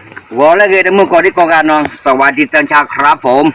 ဂီၤလၢအဂ့ၤ တမုၢ်ကိးဒံကိးဂၤနီၤ, สวัสดีตอนเช้าครับผม,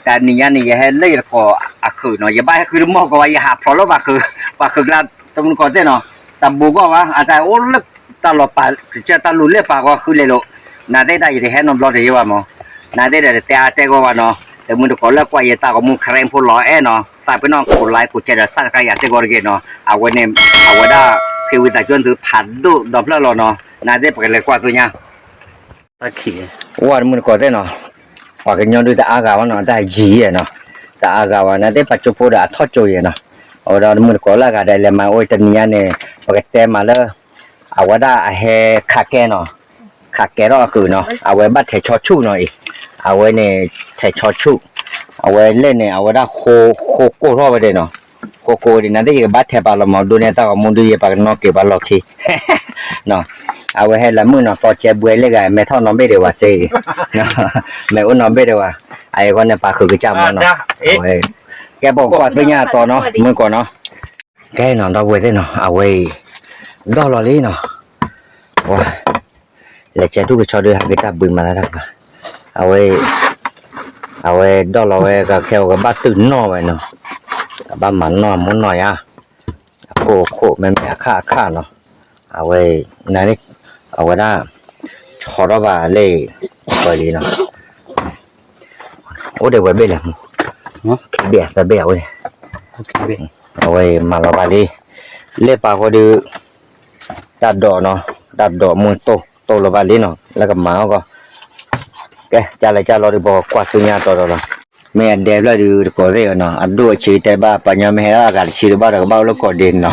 တနံၤညါန့ၣ် ယဟဲလၢယတကိးအဃုာ်နီၤ, ယဘၣ်ဟဲဃုတမီၢ်ကိးဘၣ် ယဟးဖျိးလၢပှၤဃုာ်ကျါ တမုၢ်တကိးသ့ၣ်နီၤ, တဘူးကီၢ်ဘၣ် အတၢ်အိၣ်လၢတၢ်လီၤပာ် ကစၢၢ်တၢ်လူၤလၢပာ်ဂီၢ်ဃုလဲၤလိာ်, နသ့ၣ်တၢ်ယတဟဲနီတဘျီတယ့ဘၣ်မး, နသ့ၣ်ဒီးတတဲအါတဲဂီၢ်ဘၣ်နီၤ, တမုၢ်တကိးလၢကွၢ်ယတၢ်ဂီၤမူ ခရံာ်ဖိလီၤအဲၣ်နီၤ, သးပ့ၤနီၣ် ကိးlike ကိးshareဒီး subscribe ယၤစ့ၢ်ကီးတဂ့ၤနီၤ, အဝဲန့ၣ် အဝဲဒၣ် ဖံဝံသးစူၤသုဖးဒိၣ်ဒီဖျၢၣ်လီၤနီၤ, နသ့ၣ်ပကလဲၤကွၢ်သ့ၣ်ညါ ဝဲတမုၢ်တကိးသ့ၣ်နီၤ, ပှၤကညီဒုးတအါဂၤဘၣ်နီၤ, တၢ်ယံၤယဲၢ်နီၤ, တအါဂၤဘၣ် နသ့ၣ်ပှၤကၠိဖိဒီးအထီၣ်ကၠိယဲၢ်နီၤ, အဝဲဒီးတမုၢ်တကိးလၢအဂၤဒီးလဲၤမၤအိၣ်တနံၤညါန့ၣ်, ပကတဲမးလၢ အဝဲဒၣ်အဟဲခးကဲနီၤ, ခးကဲထီၣ်အဃုာ်နီၤ, အဝဲဘၣ်ထဲးဆီဆူၣ်နီၤအံၤ, အဝဲန့ၣ် ထဲးဆီဆူၣ်, အဝဲလဲၣ်န့ၣ် အဝဲဒၣ်ဃိကိၢ်ထီၣ်ဝဲဒၣ်နီၤ, ဃိကိၢ်ဝဲဒၣ် နသ့ၣ်ယကဘၣ်ထဲးပာ်လီၤမး ဒိးန့ၢ်တၢ်ဂီၤမူဒုးယဲၢ်ပှၤကနီၣ်က့ၤပှၤလီၢ်ခံ အဝဲဟဲလၢမုၢ်နီၤ သီကဲဘှဲလၢဂၤ မဲထီၣ်နီၣ်ဘ့ၣ်ဒံးဝဲစ့, မဲအိၣ်နီၣ်ဘ့ၣ်ဒံးဝဲ, အအံၤဃီန့ၣ် ပာ်ဃုာ်ကစၢ်မးနီၤ, အဝဲ ကဲပကွၢ်သ့ၣ်ညါတီၤနီၤ မုၢ်ကိးနီၤ, ကဲနီၤ ဒီပုၢ်ဝဲၢ်သ့ၣ်နီၤ အဝဲအံၤ ဒီၣ်လီၤလံနီၤ, ဝဲ လဲၤကဲထူၣ်ကဆီဒုးဟဲက့ၤတၢ်ဘှံးမၤလၢတၢ်ကပၤ, အဝဲ အဝဲဒီၣ်လီၤဝဲကခဲအံၤကဘၣ်တုာ်နီၣ်ဝဲနီၤ, ကဘၣ်မၤနီၣ်မူနီၣ်ယါ, အခိၣ်အခိၣ် မ့မ့ၢ်အခၣ်အခၣ်နီၤ, အဝဲ န အဝဲဒၣ် ဆီထီၣ်ဘၣ်လၢ ပှဲၤလံနီၤ, အိၣ်ဒီးဝဲဘ့ၣ်လဲၣ်မူ, ခံဘ့ၣ်သၢဘ့ၣ်အဝဲန့ၣ်, အဝဲမၤလီၤဘၣ်လံ, လၢပာ်ဃီဒုး တၢ်ဒိးနီၤ, တၢ်ဒိးမုၢ်တိၢ်တိၢ်လီၤဘၣ်လံနီၤ လၢကမၤအီၣ်ကီး, ကဲ ကၢ်လဲၤကၢ်လီၤဒုး ပကွၢ်သ့ၣ်ညါတီၤတီၤလီၤ, မ့ၢ်အဒဲဖျၢၣ်ဒုးတကိးသ့ၣ်နီၤ အဒိၣ်အဆံးတဲဘၣ် ပှၤညီမ့ၢ်ဟဲလၢအဂၤတဆံတဘၣ်ဒီးကဘၣ်အိၣ်လၢကိးဒ့နီၤ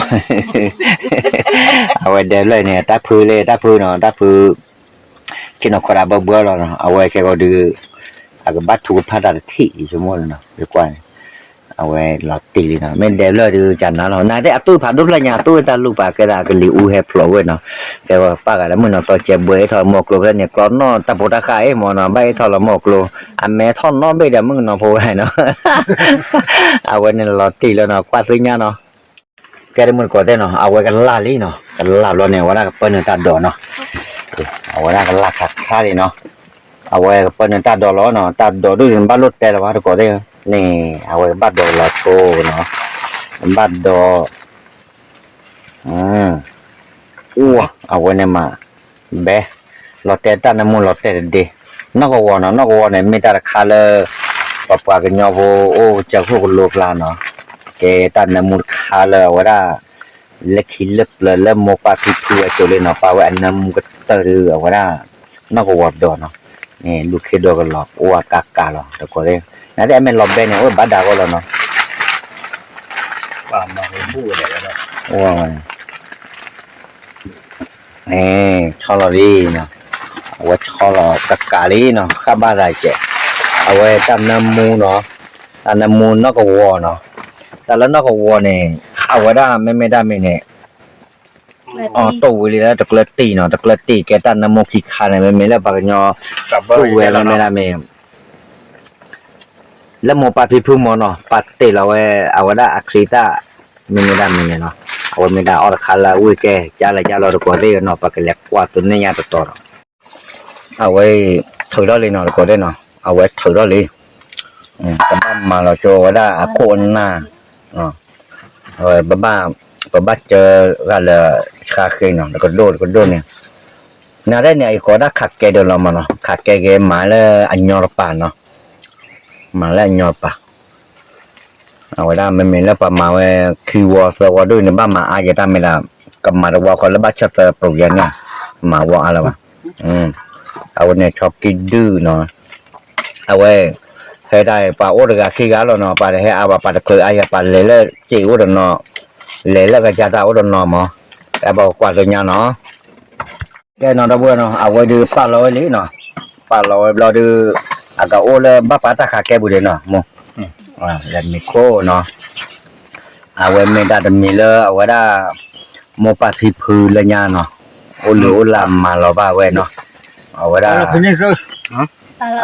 အဝဲဒဲဖျၢၣ်န့ၣ် တၢ်ဖုလၢတၢ်ဖုနီၤ တၢ်ဖု ခ့နီၤခီဒၣ်ဘၢဘၢလီၤနီၤ အဝဲခဲဂီၤဒုး အကဘၣ်ထူကဖၣ်တၢ်တထံၣ်ယဆိကမိၣ်လီၤနီၤ ယကွၢ်န့ၣ် အဝဲလီၤတံၢ်လံနီၤ မ့ၢ်ဒဲဖျၢၣ်ဒုးကနၤလီၤ နသ့ၣ်အသူၣ်ဖးဒိၣ်ဖျၢၣ်ညါ အသူၣ်ဝဲတၢ်လူၢ်ပာ်ကဲသးအကလံၤအူဟဲဖျိးဝဲနီၤ တဲဝဲပၢ်ဂၤလၢမုၢ်နီၤသီကဲဘှဲအ့ၣ်ထီၣ်လၢမိၢ်ကျိဖဲန့ၣ် ကျီနီၣ်တၢ်ဖိတၢ်ဃၢ်အ့ၣ်မ့ၢ်နီၤ ဘၣ်အ့ၣ်ထီၣ်လၢမိၢ်ကျိ အမဲထီၣ်နီၣ်ဘ့ၣ်ဒီးမုၣ်ကနီၤဖိဝဲနီၤ အဝဲန့ၣ်လီၤတံၢ်လီၤနီၤ ကွၢ်သ့ၣ်ညါနီၤ ကဲတမုၢ်တကိးသ့ၣ်နီၤ အဝဲကလၢ်လံနီၤ ကလၢ်ဘျီန့ၣ် အဝဲဒၣ်ကပၢနုာ်တၢ်ဒိးနီၤ အဝဲဒၣ်ကလၢ်ခးခါလံနီၤ အဝဲကပၢနုာ်တၢ်ဒိးလီၤနီၤ တၢ်ဒိးဒုးန့ၣ် ဘၣ်လိၣ်တဲလီၤဘၣ်တကိးသ့ၣ်န့ၣ် အဝဲကဘၣ်ဒိးလီၤဆိနီၤ ဘၣ်ဒိး အဝဲန့ၣ်မး ဘဲ လီၤတဲတၢ်နၢမူလီၤတဲတဒ့ နီၢ်ကဝီၤနီၤ နီၢ်ကဝီၤန့ၣ် မ့ၢ်တၢ်တခါလၢ ပပှၤကညီဖိအိၣ်ကစၢၢ်ခိၣ်ကလိကျါနီၤ ကဲတၢ်နၢမူတခါလၢအဝဲဒၣ် လၢခံလၢပျၢၤလၢမိၢ်ပၢ်ဖံဖုဝဲစိၤလံနီၤ ပာ်ဝဲအနၢမူကတၢၢ်ဒုး အဝဲဒၣ် နီၢ်ကဝီၤဒိးနီၤ န့ၣ် လူၤခ့ဒိးကလီၤ အိၣ်အကါကါလီၤ တကိးသ့ၣ် နသ့ၣ်အမ့ၢ်လီၤဘဲန့ၣ် အိၣ်ဘၣ်ဒၣ်ဂီၢ်လီၤနီၤ ဆီလီၤလံနီၤ အဝဲဆီလီၤကကးလံနီၤ ဃၣ်ဘၣ်သးကဲး အဝဲတၢ်နၢမူနီၤ တၢ်နၢမူနီၢ်ကဝီၤနီၤ တၢ်လၢနီၢ်ကဝီၤန့ၣ် အဝဲဒၣ်မ့မ့ၢ်ဒၣ်မ့ၢ်န့ၣ် အီၣ်တိၢ်ဝံၤလံလၢတကျၢတံၢ်နီၤ တကျၢတံၢ်ကဲတၢ်နၢမူခံခါန့ၣ် မ့မ့ၢ်လၢပှၤကညီ တိၢ်ဝဲလၢမ့ၢ်ဒၣ်မ့ၢ် လၢမိၢ်ပၢ်ဖံဖုမ့ၢ်နီၤ ပာ်တ့ၢ်လီၤဝဲ အဝဲဒၣ်အချံတၢ် မ့မ့ၢ်ဒၣ်မ့ၢ်န့ၣ်နီၤ အဝဲမ့ၢ်ဒၣ်အီၣ်တခါလၢအဝံၣ်ကဲ ကၢ်လဲၤကၢ်လီၤတကိးသ့ၣ်နီၤ ပကလဲၤကွၢ်သ့ၣ်ညါတတီၤဒီး အဝဲ ထုးထီၣ်လံနီၤ တကိးသ့ၣ်နီၤ အဝဲထုးထီၣ်လံ ကဘၣ်မၤလီၤကၠိဝဲဒၣ်အခိၣ်အနၢ် အဝဲ ပဘၣ်စၢဂၤလၢ ဆါဃ့နီၤ တကဒိၣ်တကဒိၣ်န့ၣ် နဒဲန့ၣ် အံၤကိးဒၣ်ခးကဲဒိၣ်လီၤမးနီၤ ခးကဲက့ၤမၤလၢအညီတပၤနီၤ မၤလၢအညီတပၤ အဝဲဒၣ်မ့မ့ၢ်လၢပှၤမၤဝဲ ခံဝီသၢဝီဒိၣ်န့ၣ် ဘၣ်မၤအါယဲတၢ်မ့ၢ်ဒၣ် ကမၤတဝီဃီလၢဘၣ်ဆၢသၢပူၤယဲန့ၣ် မၤဝီအါလၢၤဘၣ် အဝဲန့ၣ်ဆီကံၢ်ဒုၣ်နီၤ အဝဲ ဖဲတၢ်ပှၤအိၣ်တဂၤခံဂၤလီၤနီၤ ပှၤတဟဲအါဘၣ် ပှၤတချုးအါယဲ ပှၤလဲၤလၢစ့ၢ်အိၣ်တနီၤ လဲၤလၢကစၢ်တၢ်အိၣ်တနီၤမး အဲၣ်ဘၣ်ကွၢ်သ့ၣ်ညါနီၤ ကဲနီၤ ဒီပုၢ်ဝဲၢ်နီၤ အဝဲဒုးပာ်လီၤဝဲလံနီၤ ပာ်လီၤဝဲဘျီဒုး အကအိၣ်လၢဘၣ်ပာ်တၢ်ခးကဲပူၤဒံးနီၤ မိၢ် လဲၤမ့ၢ်ခိၣ်နီၤ အဝဲမ့ၢ်တၢ်တမံၤလၢအဝဲဒၣ် မိၢ်ပၢ်ဖံဖုလၢညါနီၤ အိၣ်လုၢ်အိၣ်လၢ်မၤလီၤဘၣ်ဝဲနီၤ အဝဲဒၣ်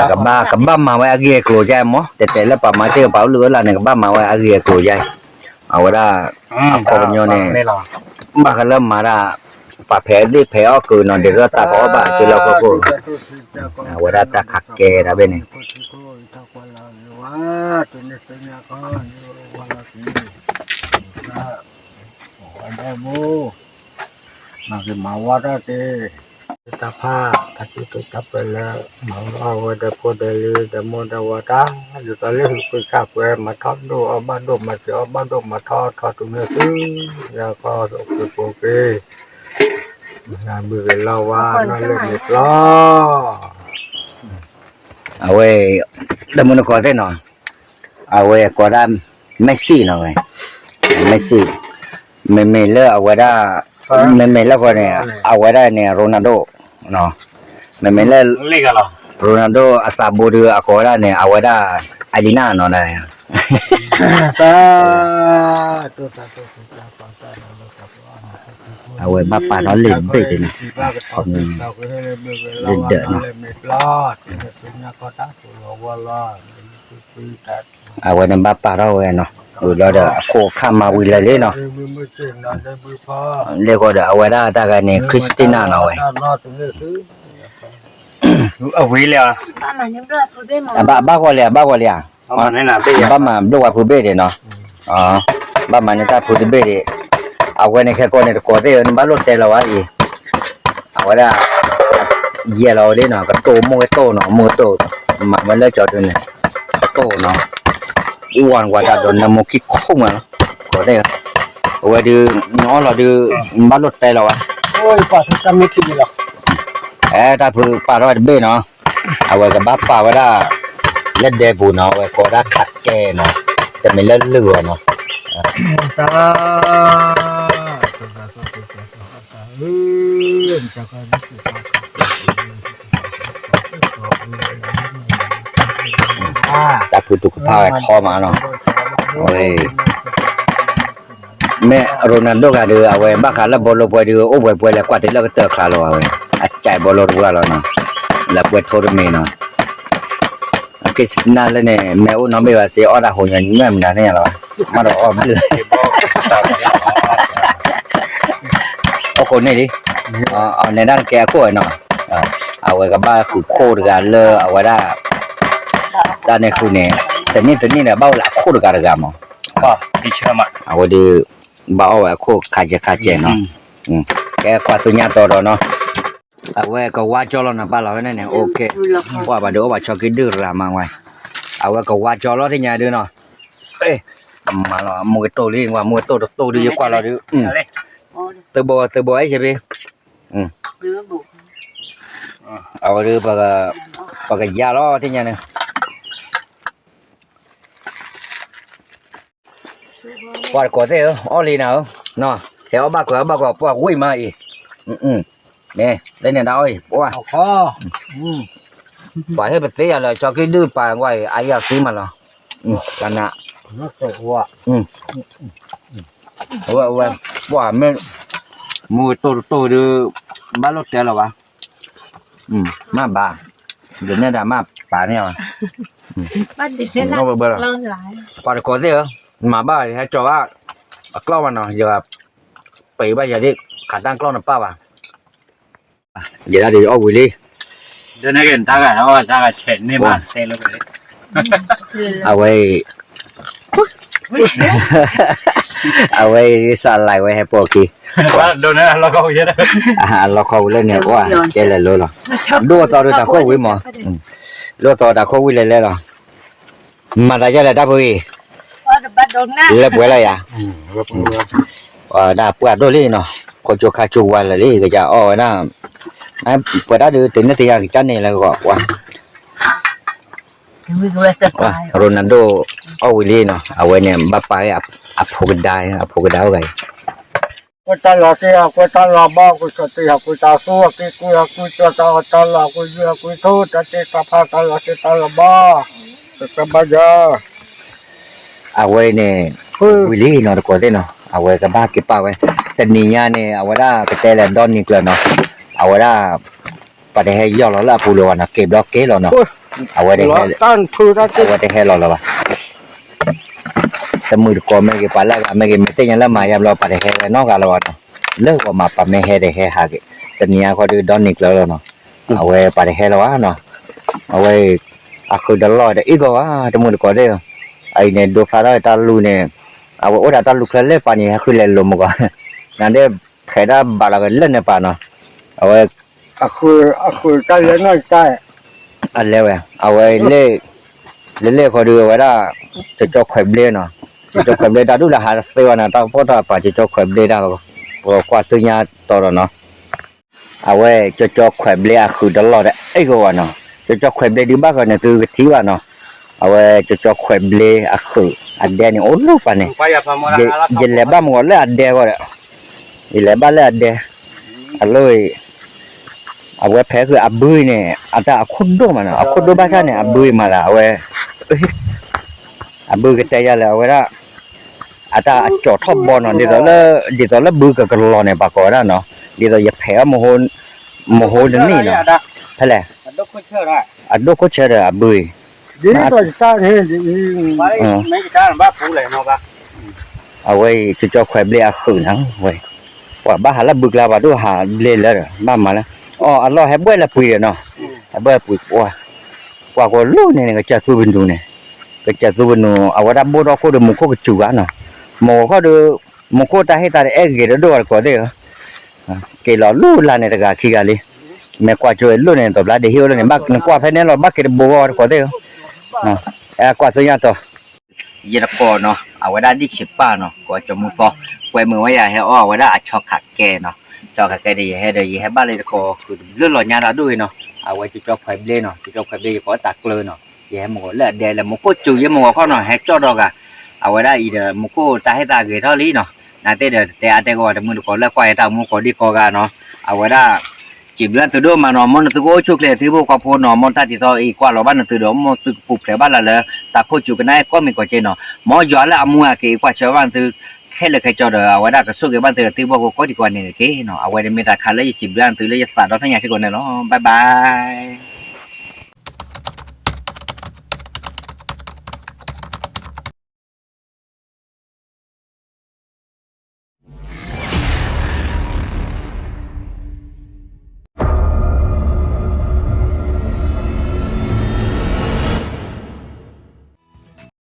ကဘၣ် ကဘၣ်မၤဝဲအဂ့ၢ်အကျိၤယါမး တဲတဲလၢပှၤမၤစ့ၢ်ကီးပှၤအိၣ်လုၢ်အိၣ်လၢ်န့ၣ် ကဘၣ်မၤဝဲအဂ့ၢ်အကျိၤယါ အဝဲဒၣ် အခီပညီန့ၣ် ဘၣ်ဃးလၢမၤတၢ် ပှၤဖဲးသ့ၣ်ဖဲးအီၣ်ကုာ်နီၤ ဒ်သိးတၢ်ကအီၣ်ဘၣ်က့ၤလၢဟီၣ်ခိၣ်, အဝဲဒၣ်တၢ်ခးကဲဒၣ်ဖဲန့ၣ် မၤက့ၤမၤဝါတၢ်တ့ၢ်, တၢ်ဖး တၢ်စံးတၢ်ပၢၢ်လၢ မၤဝဲဒီးဖိဒီးလံၤဒီးမိၢ်ဒီးဝၤတၢ် ဒ်သိးလၢဟံၣ်ပှ့ၤဆၣ်ပှ့ၤ မၤထီၣ်ဒိၣ်အီၣ်ဘၣ်ဒိၣ် မၤစၢၤအီၣ်ဘၣ်ဒိၣ် မၤထီၣ်ထီၣ်တုၤန့ၣ်သု, ယၤကီၢ်အိၣ်က့ၤပူၤက့ၤ နဘုးက့ၤလီၤဝါနီၢ်လၢန့ၣ်ကျီ အဝဲ တမုၢ်နကီၢ်သ့ၣ်နီၤ, အဝဲကိးဒၣ် Messi နီၤဝဲ, Messi, မ့မ့ၢ်လၢအဝဲဒၣ်, မ့မ့ၢ်လၢဃီန့ၣ် အဝဲဒၣ်န့ၣ် Ronaldo, မ့မ့ၢ်လၢ Ronaldo အသးဘိဒုး အကိးဝဲဒၣ်န့ၣ် အဝဲဒၣ် Alina နီၤ, အဝဲဘၣ်ပာ်ထီၣ်လံာ်ဘ့ၣ်တန့ၣ်, လံာ်ဒၢးနီၤ အဝဲန့ၣ်ဘၣ်ပာ်ထီၣ်ဝဲနီၤ, ဝံၤလီၤဒီး အခိၣ်ခါမၤဝံၤလၢာ်လံနီၤ, လၢဃီဒီး အဝဲဒၣ်တၢ်ဂၤန့ၣ် Christina နီၤဝဲ, အဘၣ်ဂီၤလံ အဘၣ်ဂီၤလံဧါ, ဘၣ်မၤဘျိၣ်ဝဲဖုဘ့ၣ်ဒံးနီၤ, ဘၣ်မၤန့ၢ်တၢ်ဖုတဘ့ၣ်ဒံး, အဝဲန့ၣ်ခဲကိာ်န့ၣ် တကိးသ့ၣ်ဧၢ နဘၣ်လိၣ်တဲလီၤဝဲအံၤ, အဝဲဒၣ် ယဲၢ်လီၤဝဲလံနီၤ ကတိၢ်မိၢ်ဂ့ၤတိၢ်နီၤ မိၢ်ဂ့ၤတိၢ်, မၤဝဲလၢကၠီဒုန့ၣ်, တိၢ်နီၤ, အူဝဲနကွၢ်တၢ်ဒိးနၢမူခံခိၣ်မးလီၤ, ကိးသ့ၣ်ဧၢ, အဝဲဒုး နအီၣ်လီၤဒုး နဘၣ်လိၣ်တဲလီၤဝဲ, အဲ တၢ်ဖုပာ်ထီၣ်ဝဲတဘ့ၣ်နီၤ, အဝဲကဘၣ်ပာ်ဝဲဒၣ် လၢဒဲပူၤနီၤ အဝဲကိးဒၣ်ခးကဲနီၤ, တမ့ၢ်လၢလုၢ်အီၤနီၤ တၢ်ဖုတူၢ်ကဖၣ်ဝဲထီမးနီၤ, မ့ၢ် Ronaldo ဂၤဒုး အဝဲဘၣ်ဃးလၢဘီလိပှဲၤဒုး အိၣ်ပှဲၤပှဲၤလဲၤကွၢ်တ့ၢ်လၢကတၢၢ်ခါလီၤ အဝဲ အစဲးဘီလိတဝၢလီၤနီၤ, လၢပှဲၤထိတမံၤနီၤ, က့ၤစနၢ်လၢန့ၣ် မ့ၢ်အိၣ်နီတဘ့ၣ်ဘၣ် စ့အီၣ်တၢ်ဟူးညီညီမနုၤသ့ၣ်ညါလီၤ, မ့ၢ်ဒီးအီၣ်ဘျုး အိၣ်ခိးန့ၢ်လံ, အန့ၣ်ဒၣ်ကဲအခိၣ်ဝဲနီၤ, အဝဲကဘၣ်ဃုာ်ခိၣ်တဂၤလၢအဝဲဒၣ်, တၢ်န့ၣ်ဃုာ်န့ၣ်, တနံၣ်တနံၣ်န့ၣ် ဘၣ်အိၣ်လၢအခိၣ်တဂၤတဂၤမး, အဝဲဒုး, ဘၣ်အီၣ်ဝဲအခိၣ်ခါကဲခါကဲနီၤ, ကဲကွၢ်သူညါတီၤဒီးနီၤ, အဝဲကဝါကၠီလီၤနီၤ ပာ်လီၤဝဲန့ၣ်န့ၣ် ပှၢ်ဘၣ်ဒုးအိၣ်ဘၣ်ဆီက့ဒုၣ်ရၤမးဝဲ, အဝဲကဝါကၠီလီၤသ့ၣ်ညါဒုးနီၤ, မၤလီၤ မူကတိၢ်လံ ဝဲမူကတိၢ်တတိၢ်ဒုး ယကွၢ်လီၤဒုး, သုဘိ သုဘိ အဲၣ်ဆ့ဖ့, အဝဲဒုး, ပကယါလီၤသ့ၣ်ညါန့ၣ် ပှၤတကိးသ့ၣ်ဧၢ အီၣ်လံနၤဧၢ, ဟဲအီၣ်ဘၣ်ကွၢ်အီၣ်ဘၣ်ကွၢ် ပှၤဝံၣ်မးအံၤ, မ့ၢ်လၢန့ၣ်ဒၣ်အီၣ်အံၤ ပှၤ, ပှၤဟ့ၣ်ပသ့ယၤလၢ ကၠီက့ဒုၣ်ပာ်ကွၢ်အံၤ အယၤသံမးလီၤ, ပနး, အဝဲ, ပှၤမ့ၢ်, မူကတိၢ်တတိၢ်ဒုး, ဘၣ်လိၣ်တဲလီၤဘၣ်, မ့ၢ်ဘၣ်, ဒ်န့ၣ်ဒၣ်မ့ၢ်ပာ်န့ၢ်, ပှၤတကိးသ့ၣ်ဧၢ, မၤဘၣ်ဟဲကၠီၤဘၣ်, အကျီၢ်ဘၣ်နီၤ ယ, ပှၤဘၣ်ယၤဒ်, ခးတၢ်ကျီၢ်နပၢ်ဘၣ်, ယဲဒၣ်ဒုးအီၣ်ဝံၤလံ, အဝဲအံၤ အဝဲအံၤ စးလဲဝဲဟဲပိာ်ခံ, အလီခီဝံၤလၢန့ၣ် ကဲလဲၤလိလီၤ, ဒိၣ်အသီဒုးတၢ်ခိၣ်ဝံၤမး, ဒိၣ်အသီတၢ်ခိၣ်ဝံၤလဲၤလဲလီၤ, မၤသးဒ်လဲၣ်တၢ်ဖိအံၤ, လၢပှဲၤလီၤယၤ, ဒၣ်ပှၢ်ဒိၣ်လံနီၤ, ခိကၠိခါကၠိဝါလၢာ်လံ ကစၢ်အီၣ်ဝဲဒၣ်, ပှဲၤတၢ်ဒုးတန့ၢ်တယၤကစၢ်န့ၣ်လၢကီး, Ronaldo အီၣ်ဝံၤလံနီၤ အဝဲန့ၣ် ဘၣ်ပာ်ဝဲအဖိကဒါ အဖိကဒါအိၣ်ဂၤအံၤ, ကွဲးတၢ်လီၤတ့ၢ် ကွဲးတၢ်လီၤဘီ ကွဲးစီၤတ့ၢ် ကွဲးတၢ်သူ ကွဲးကွံာ် ကွဲးစီၤ တၢ်အီၣ်တၢ်လီၣ် ကွဲးယုၢ် ကွဲးထိ တၢ်တ့တၢ်ဖး တၢ်လီၤတ့ၢ်တၢ်လီၤဘီ ကကဘၣ်ယၤ အဝဲန့ၣ် ဝံၤလံနီၤ တကိးသ့ၣ်နီၤ အဝဲကဘၣ်က့ၤပာ်ဝဲ တနံၤညါန့ၣ် အဝဲဒၣ်ကတဲလဲၣ်ဒီနံၤကျၢၤနီၤ အဝဲဒၣ် ပှၤတဟဲယီၢ်လီၤလၢအပူၤလၢၤဘၣ်နီၤ က့ၤဘျီက့ၤလီၤနီၤ အဝဲတဟဲ အဝဲတဟဲလီၤလၢၤဘၣ် တမုာ်တကိးမ့ၢ်ဂ့ၤ ပှၤလၢအဂၤမ့ၢ်ဂ့ၤ မ့ၢ်သ့ၣ်ညါလၢမၤယါဘျီ ပှၤတဟဲဝဲနီတဂၤလၢၤဘၣ်နီၤ လၢဂီၤမး ပှၤမ့ၢ်ဟဲဒီးဟဲဟးက့ၤ, တနံၤအံၤဃီဒီး ဒီနံၤကျၢၤလီၤနီၤ, အဝဲပှၤတဟဲလၢၤဘၣ်နီၤ, အဝဲ အဃုာ်တလီၢ်ဒီးအ့ၣ်ဂီၢ်ဘၣ် တမုၢ်တကိးသ့ၣ်ဧၢ, အအံၤန့ၣ် ဒိးဖျါထီၣ်တၢ်လူၤန့ၣ်, အဝဲအိၣ်ဒီးတၢ်လူၤချၢလၢပၢ်န့ၣ် ဟဲဃုလဲၤလိာ်မုၢ်ဂီၢ်, နဒဲးဖဲးတၢ်ဘၣ်လီၤက့ၤလၢန့ၣ်ပၢ်နီၤ, အဝဲ အလဲၤဝဲ အဝဲ လ့ၣ်လဲၣ်ဃီဒီး အဝဲဒၣ် ကၠီကၠီခွဲးဘျ့နီၤ, ကၠီကၠီခွဲးဘျ့တၢ်ဒူၣ်လၢဟးတသ့ဘၣ်နီၤ, တၢ်ကဖီၣ်ထီၣ်ပာ်ကၠီကၠီခွဲးဘျ့တၢ်, ပကွၢ်သ့ၣ်ညါတီၤဒီးနီၤ, အဝဲကၠီကၠီခွဲးဘျ့အဃုာ်တလီၢ်ဒီးအ့ၣ်ဂီၢ်ဘၣ်နီၤ, ကၠီကၠီခွဲးဘျ့ဒုးဘၣ်ဃီန့ၣ် သုကထံၣ်ဘၣ်နီၤ, အဝဲကၠီကၠီခွဲးဘျ့အဃုာ်အဒဲန့ၣ် အိၣ်လီၤပာ်န့ၣ်, ယလဲၤဘၣ်မုၢ်ဂီၢ်လၢအဒဲဂီၢ်ဒီး, ယလဲၤဘၣ်လၢအဒဲ, အလီၢ် အဝဲဖဲးဃုာ်အဘုန့ၣ် အတၢ်အခိၣ်ဒိၣ်မးနီၤ, အခိၣ်ဒိၣ်ဘၣ်ဆၣ်န့ၣ် အဘုမးလၢအဝဲ, အဘုကတဲယၤလၢအဝဲဒၣ်, အတၢ်အကၠီၣ်ထီၣ်ဘီနီၤ, ဒ်သိးလၢ, ဒ်သိးလၢဘုကကလီၤန့ၣ် ပှၤကိးဝဲဒၣ်နီၤ, ဒ်သိးယဖဲးအီၣ်, မဟိတနံၣ်နီၤ, ဖဲလဲၣ်, အဒိၣ်ခိၣ်ဆၢဒီးအဘုအံၤ အဝဲအံၤ ကၠီကၠီခွဲးဘျ့အဃုာ်နၤဝဲ, ပှၤဘၣ်ဟးလၢဘုကျါ ပှၤဒိၣ်ဟးဘျ့လၢဒီး ဘၣ်မၤလၢ, အီၤအလီၢ်ဟဲဘှဲၣ်လၢပှ့ၤဒီးနီၤ, ဟဲဘှဲၣ်ပှ့ၤ, ပှၤကိးလိၣ်န့ၣ်န့ၣ် ကစၢၢ်သူပနူၤန့ၣ်, ကစၢၢ်သူပနူၤ အဝဲဒၣ်ဘိၣ်ထီၣ်ခိၣ်ဒီးမူခိၣ်ကစူၤဂၤနီၤ, မုၢ်ဂီၤခီဒီး, မူခိၣ်တၢ်ဟ့ၣ်သးဒီးအဲၣ်ဂ့ၤတဒိၣ်ဂၤတကိးသ့ၣ်ဧၢ, က့ၤလီၤလိၣ်လၢန့ၣ်တဂၤခံဂၤလံ, မ့ၢ်ကွၢ်ကၠိဝဲလိၣ်န့ၣ် တဘျါဒ့ဟ့ၣ်အိၣ်လၢန့ၣ် နကွၢ်ဖဲန့ၣ်လီၤ ဘၣ်က့ၤတဘိဂီၢ်တကိးသ့ၣ်ဧၢ, အဲကွၢ်သ့ၣ်ညါတီၤ ယတကိးနီၤ, အဝဲဒၣ်ဒံၣ်ဆံးပၢ်နီၤ, ကိးကၠီမူသီ, ကွဲမုာ်ဝဲယၤဟဲအီၣ်အဝဲဒၣ်အဆီခးကဲနီၤ, ဆီခးကဲဒီး ယဟဲဒီး ယဟဲဘၣ်လၢယတကိးဃုာ်တဘျုးလီၤညါတၢ်ဒိၣ်အံၤနီၤ, အဝဲကၠီကၠီခွဲးဘျ့နီၤ, ကၠီကၠီခွဲးဘျ့ ယကိးတၢ်ကျၢၤနီၤ, ယဟဲမုၢ်ဂီၤလၢအဒဲလၢမူခိၣ်စူၤ ယမုၢ်ဂီၤခီနီၤ ဟဲကၠီၣ်ဒီဂၤ, အဝဲဒၣ်အံၤဒီး မူခိၣ်တၢ်ဟ့ၣ်သးဂ့ၤထီၣ်လံနီၤ, နသ့ၣ်ဒီးတဲအါတဲကီး တမုၢ်တကိးလၢကွၢ်ယတၢ်အိၣ်မူကိးဒံကိးဂၤနီၤ, အဝဲဒၣ် စံးဘျုးသုဒိၣ်မးနီၤ, မ်နသုကအိၣ်ဆူၣ်ချ့ သုဟံၣ်ဖိဃီဖိနီၤ, မ်တၢ်တံၤသီအံၤကွၢ်လီၤဘၣ်နသုဒီး မ်သုကပူၤဖျဲးဘၣ်လၢ်လၢ တၢ်ခိၣ်စူၤကနၣ်အဲၣ်ကိးမံၤကိးက့နီၤ, မ်ယွၤလၢအမူအက့ၤကွၢ်ဆၢဘၣ်နသု ခဲလၢာ်ခဲဆ့ဒီး အဝဲဒၣ်ကဆိၣ်ဂ့ၤဘၣ်သုဒီးသုဟံၣ်ဖိဃီဖိကိးဒံကိးဂၤန့ၣ်တက့ၢ်နီၤ, အဝဲန့ၣ်မ့ၢ်တၢ်ခါလၢယစံးဘျုးသုလၢယသးဒီဖျၢၣ်ညါစ့ၢ်ကီးန့ၣ်လီၤ, bye bye.